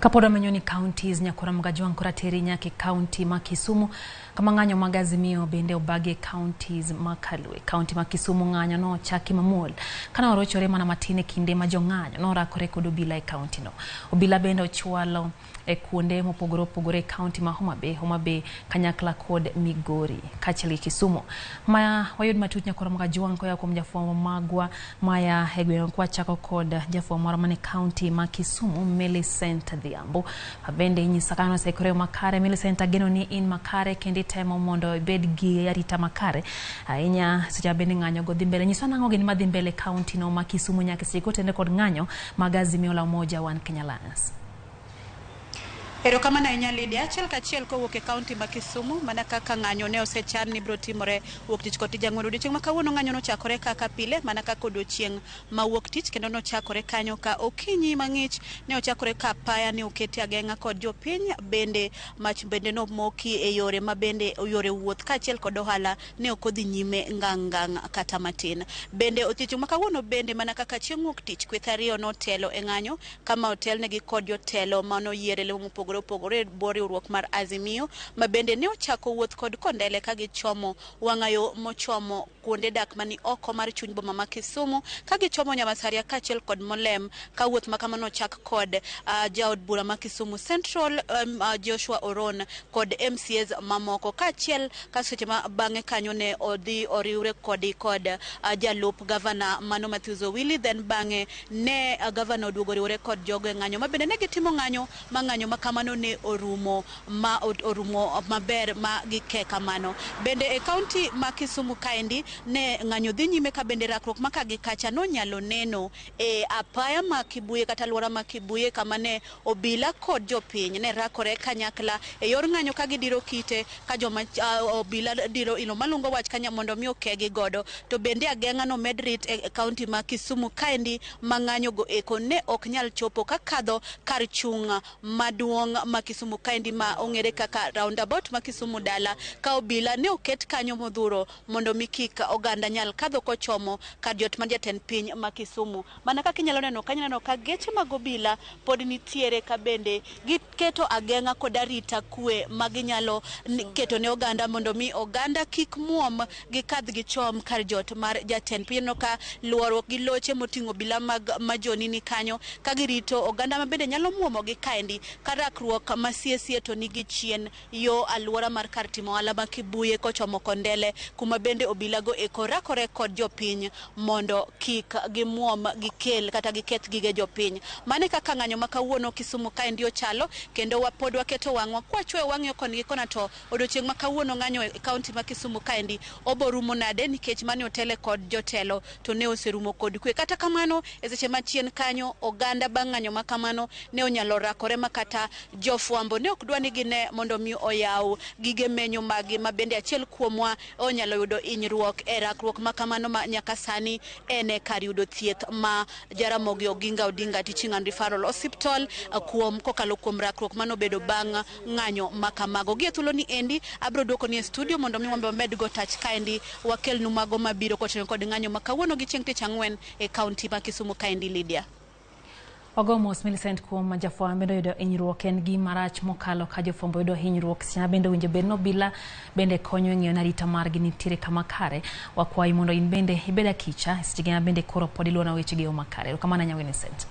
Kapod wamenyo ni counties nyakora Mgajwang' koro ateri nyaka e county ma Kisumu kama ng'anyo mag Azimio bende obagi e counties ma Kalwe. County ma Kisumu ng'anyo nochaki mamuol kane orochore mana matin e kinde ma jong'anyo norakore kod obila e county no. Obila bende ochwalo e kuonde mopogore opogore e county ma Homa Bay, Homa Bay kanyakla kod Migori kaachiel gi Kisumu. Ma wayud matut nyakora Mgajwang' koya kuom jafwambo magwa maya e gweng' kwachako kod jafwambo moro mane county ma Kisumu Millicent Adhiambo. Bende inyisa kaka nosekore makare. Millicent, ageno ni in makare kendo itemo mondo ibed gi arita makare ahinya seche ma bende ng'anyo go dhi mbele. Nyiswa nang'o gini madhi mbele e county no ma Kisumu nyaka seche kotende kod ng'anyo mag Azimio la Umoja One Kenya Alliance. Erokamano ahinya Lydia. Achiel kachiel kowuok e kaunti ma Kisumu, mana kaka ng'anyo ne osechan ni biro timore wuok tich kod tij ang'wen. Odiochieng' ma kawuono ng'anyo nochakore kaka pile, mana kaka odiochieng' ma wuok tich, kendo nochakore kanyo ka okinyi mang'ich ne ochakore ka apaya ne oketi ageng'a kod jopiny, bende mach bende nomoki e yore ma bende yore wuoth kaachiel kod ohala ne ok odhi nyime ngang' ngang' kata matin. Bende odiochieng' ma kawuono bende mana kaka chieng' wuok tich, kweth ariyo notelo e ng'anyo kama otelnegi kod jotelo manoyier e lemo mopogore opogore e bwo riwruok mar Azimio, ma bende ne ochako wuoth kod kondele ka gichomo wang'ayo mochomo kuonde dak mani oko mar chuny boma ma Kisumu ka gichomo Nyamasaria kaachiel kod Molem, ka wuoth ma kamano ochak kod jaod bura ma Kisumu Central Joshua Oron kod MCAs mamoko kaachiel ka seche ma bang'e kanyo ne odhi oriwre kodi kod jalup gavana mano Matthews Owili, then bang'e ne gavana oduogo oriwore kod jogo e ng'anyo ma bende ne gitimo ng'anyo ma ng'anyo ma kamano ne orumo ma orumo maber ma gike kamano. Bende e kaunti ma Kisumu kaendi ne ng'anyo dhi nyime ka bende rakruok ma ka gi kacha nonyalo neno e apaya ma Kibuye kata alwora ma Kibuye kama ne obila kod jopiny ne rakore kanyakla e yor ng'anyo ka gidiro kite ka joma obila diro ilo malungo wach kanya mondo mi okegi godo. To bende ageng'a nomed rit e kaunti ma Kisumu kaendi ma ng'anyo go eko ne ok nyal chopo kakadho kar chung' maduong' ma Kisumu kaendi ma ong'ere kaka roundabout ma Kisumu dala, ka obila ne oket kanyo modhuro mondo mi kik oganda nyal kadho kochomo kar jot mar jatend piny ma Kisumu. Mana kaka inyalo neno kanyo, neno ka geche mag obila pod nitiere ka bende giketo ageng'a kod arita kwe ma ginyalo keto ne oganda mondo mi oganda kik muom gikadh gichom kar jot mar jatend piny. Ineno ka luoruok gi loche moting'o obila mag majoni ni kanyo ka girito oganda ma bende nyalo muomo gi kaendi ka rakruok ma sie sie to nigi chien yo alwora mar kar timo ohala ma Kibuye kochomo Kondele kuma bende obilago eko rakore kod jopiny mondo kik gimuom gikel kata giketh gige jopiny. Mano e kaka ng'anyo ma kawuono Kisumu kaendi ochalo, kendo pod waketo wang'wa kwachwoyo wang'iyo koni gi kona to odiochieng' ma kawuono ng'anyo e kaunti ma Kisumu kaendi oborumo nade nikech mane otele kod jotelo to ne oserumo kod kwe. Kata kamano e seche machien kanyo oganda bang' ng'anyo ma kamano ne onyalo rakore ma kata jofwambo ne ok dwa ni gine mondo mi oyaw gige menyo maggi ma bende achiel kuomwa onyalo yudo hinyruok e rakruok ma kamano ma nyaka sani en e kar yudo thieth ma Jaramogi Oginga Odinga Teaching and Referral Hospital kuom kokalo kuom rakruok manobedo bang' ng'anyo ma kamago. Gie thuolo ni endi abiro duoko ni e studio mondo mi wambe wamed go tach kaendi wakelnu mago mabiro kotenore kod ng'anyo ma kawuono gi chieng' tich ang'wen e kaunti ma Kisumu kaendi. Lydia. Wago mos Millicent kuom jafwambo bende oyudo hinyruok en gima rach mokalo ka jofwambo yudo hinyruok seche ma bende owinjo bed ni obila bende konyo e ng'iyo ni arita margi nitiere kama kare. Wakwayi mondo in bende ibed akicha seche ma bende koro pod iluwo weche gi yo makare. Erokamano ahinya Millicent.